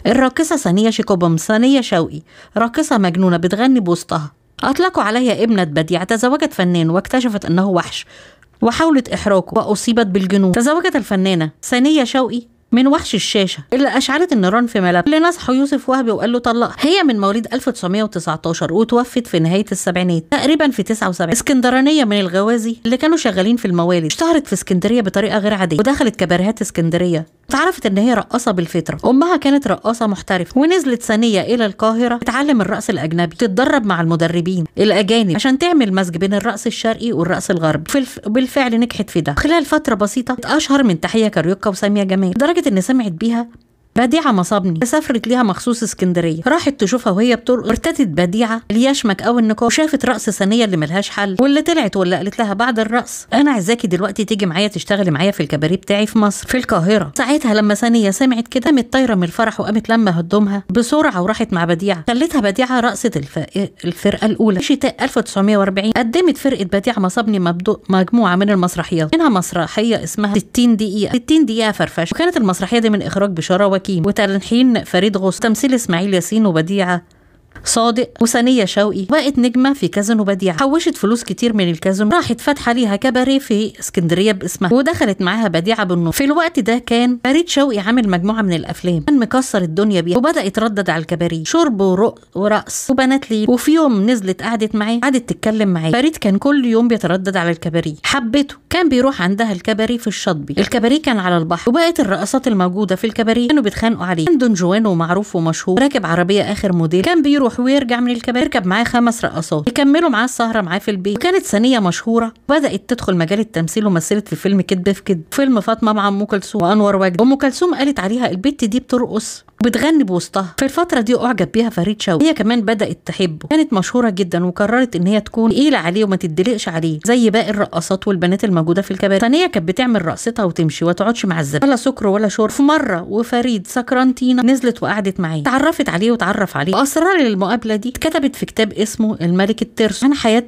الراقصة سنية شيكوبوم، سنية شوقي، راقصة مجنونة بتغني بوسطها، أطلقوا عليها ابنة بديعة. تزوجت فنان واكتشفت أنه وحش وحاولت إحراقه وأصيبت بالجنون. تزوجت الفنانة سنية شوقي من وحش الشاشة اللي أشعلت النيران في ملابسه، اللي نصحه يوسف وهبي وقال له طلقها. هي من مواليد 1919 وتوفت في نهاية السبعينات تقريبا في 79. اسكندرانية من الغوازي اللي كانوا شغالين في الموالد. اشتهرت في اسكندرية بطريقة غير عادية ودخلت كباريهات اسكندرية. اتعرفت ان هي رقاصة بالفطرة، امها كانت رقاصة محترفة. ونزلت سنية الى القاهرة تتعلم الرقص الاجنبي، تتدرب مع المدربين الاجانب عشان تعمل مزج بين الرقص الشرقي والرقص الغربي. بالفعل نجحت في ده. خلال فترة بسيطة اتأشهر من تحية كاريوكا وسامية جمال، لدرجة ان سمعت بيها بديعة مصابني، سافرت ليها مخصوص اسكندرية، راحت تشوفها وهي بترقص. ارتدت بديعة اليشمك او النقاب وشافت رقص سنية اللي ملهاش حل، واللي طلعت واللي قالت لها بعد الرقص انا عايزاكي دلوقتي تيجي معايا تشتغلي معايا في الكباريه بتاعي في مصر في القاهرة. ساعتها لما سنية سمعت كده قامت طايرة من الفرح وقامت لما هدومها بسرعة وراحت مع بديعة. خلتها بديعة رقصة الفرقة الأولى. في شتاء 1940 قدمت فرقة بديعة مصابني مجموعة من المسرحيات، منها مسرحية اسمها 60 دقيقة، 60 دقيقة فرفشة. وكانت المسرحية دي من إخراج بشارة وكيل وتلحين فريد غصن، تمثيل اسماعيل ياسين وبديعة صادق وسنية شوقي. بقت نجمة في كازينو بديعة، حوشت فلوس كتير من الكازينو، راحت فاتحة ليها كباريه في اسكندرية باسمها ودخلت معاها بديعة بالنور. في الوقت ده كان فريد شوقي عامل مجموعة من الأفلام كان مكسر الدنيا بيها، وبدأ يتردد على الكباريه، شرب ورقص وبنات ليل. وفي يوم نزلت قعدت معاه، قعدت تتكلم معاه. فريد كان كل يوم بيتردد على الكباريه، حبته، كان بيروح عندها الكباريه في الشاطبي، الكباريه كان على البحر، وبقت الرقصات الموجودة في الكباريه كانوا بيتخانقوا عليه. كان دون جوان ومعروف ومشهور، راكب عربية آخر موديل، كان بيروح ويرجع من الكباريه، يركب معاه 5 رقصات يكملوا معاه السهرة معاه في البيت. وكانت سنية مشهورة، بدات تدخل مجال التمثيل ومثلت في فيلم كدب في كدب، فيلم فاطمة مع ام كلثوم وانور وجدي. ام كلثوم قالت عليها البت دي بترقص وبتغني بوسطها. في الفترة دي اعجب بيها فريد شوقي، هي كمان بدات تحبه، كانت مشهورة جدا وقررت ان هي تكون تقيلة عليه وما تدلقش عليه زي باقي الرقصات والبنات الموجودة في الكباريه. سنية كانت بتعمل رقصتها وتمشي وتقعدش مع الزبائن، ولا سكر ولا شرب. في مرة وفريد سكرانتينا نزلت وقعدت معاه، تعرفت عليه وتعرف عليه. واسرار المقابلة دي اتكتبت في كتاب اسمه الملك الترس عن حياة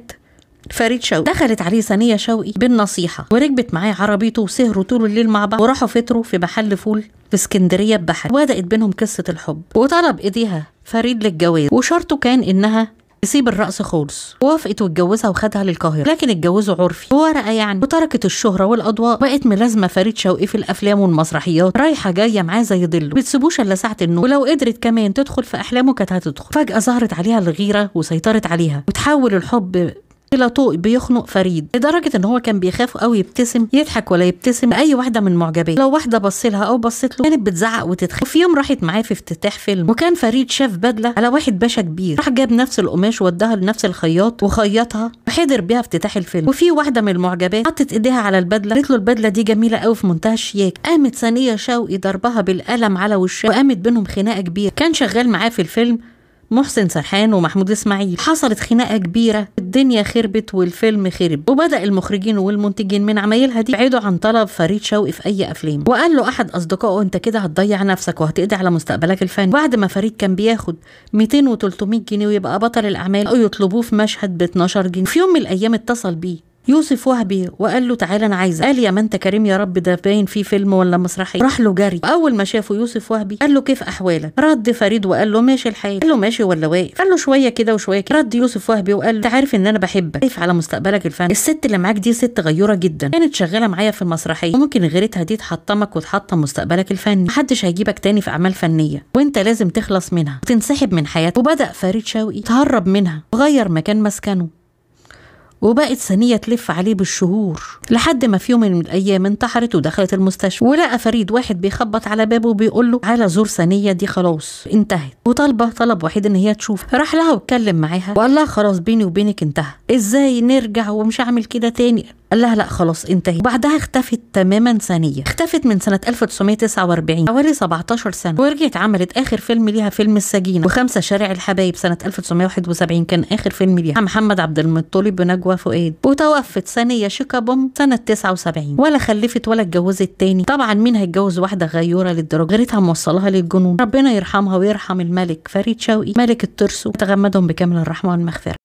فريد شوقي. دخلت عليه سنية شوقي بالنصيحة وركبت معاه عربيته وسهروا طول الليل مع بعض، وراحوا فطروا في محل فول في اسكندرية بحر، وبدأت بينهم قصة الحب. وطلب ايديها فريد للجواز، وشرطه كان انها تسيب الرقص خالص. وافقت واتجوزها وخدها للقاهرة، لكن اتجوزوا عرفي وورقة يعني، وتركت الشهرة والأضواء. بقت ملازمة فريد شوقي في الأفلام والمسرحيات، رايحة جاية معاه زي ظله، بتسيبوش إلا ساعة النوم، ولو قدرت كمان تدخل في أحلامه كانت هتدخل. فجأة ظهرت عليها الغيرة وسيطرت عليها، وتحول الحب إلى طوق بيخنق فريد، لدرجة إن هو كان بيخاف أوي يبتسم، يضحك ولا يبتسم لأي واحدة من معجبيه. لو واحدة بص لها أو بصت له كانت بتزعق وتتخانق. وفي يوم راحت معاه في افتتاح فيلم، وكان فريد شاف بدلة على واحد باشا كبير، راح جاب نفس القماش وداها لنفس الخياط وخيطها وحضر بيها افتتاح الفيلم. وفي واحدة من المعجبات حطت إيديها على البدلة، قالت له البدلة دي جميلة أوي في منتهى الشياكة. قامت سنية شوقي ضربها بالقلم على وشها، وقامت بينهم خناقة كبيرة. كان شغال معاه في الفيلم محسن سرحان ومحمود اسماعيل. حصلت خناقه كبيرة، الدنيا خربت والفيلم خرب، وبدا المخرجين والمنتجين من عمايلها دي بعيدوا عن طلب فريد شوقي في اي افلام. وقال له احد اصدقائه انت كده هتضيع نفسك وهتقضي على مستقبلك الفني. بعد ما فريد كان بياخد 200 و300 جنيه ويبقى بطل الاعمال، او يطلبوه في مشهد ب 12 جنيه. في يوم من الايام اتصل بيه يوسف وهبي وقال له تعالى انا عايزه. قال يا ما انت كريم يا رب، ده باين فيه فيلم ولا مسرحية. راح له جري. اول ما شافه يوسف وهبي قال له كيف احوالك؟ رد فريد وقال له ماشي الحال. قال له ماشي ولا واقف؟ قال له شوية كده وشوية كده. رد يوسف وهبي وقال له انت عارف ان انا بحبك، خايف على مستقبلك الفني. الست اللي معاك دي ست غيوره جدا، كانت شغالة معايا في المسرحية، وممكن غيرتها دي تحطمك وتحطم مستقبلك الفني، محدش هيجيبك تاني في اعمال فنية، وانت لازم تخلص منها وتنسحب من حياتك. وبدا فريد شوقي يتهرب منها وغير مكان مسكنه، وبقت سنية تلف عليه بالشهور، لحد ما في يوم من الأيام انتحرت ودخلت المستشفى. ولقى فريد واحد بيخبط على بابه وبيقول له تعالى زور سنية دي خلاص انتهت، وطالبة طلب وحيد إن هي تشوف. راح لها واتكلم معاها وقال لها خلاص بيني وبينك انتهى، ازاي نرجع ومش هعمل كده تاني؟ قال لها لا خلاص انتهي. وبعدها اختفت تماما سنية، اختفت من سنة 1949 حوالي 17 سنة، ورجعت عملت آخر فيلم ليها فيلم السجينة وخمسة شارع الحبايب سنة 1971 كان آخر فيلم ليها محمد عبد المطلب بنجوى فؤاد. وتوفت سنية شيكابوم سنة 79، ولا خلفت ولا اتجوزت تاني. طبعا مين هيتجوز واحدة غيورة للدرجة، غيرتها موصلها للجنون. ربنا يرحمها ويرحم الملك فريد شوقي ملك الترسو، تغمدهم بكامل الرحمة والمغفرة.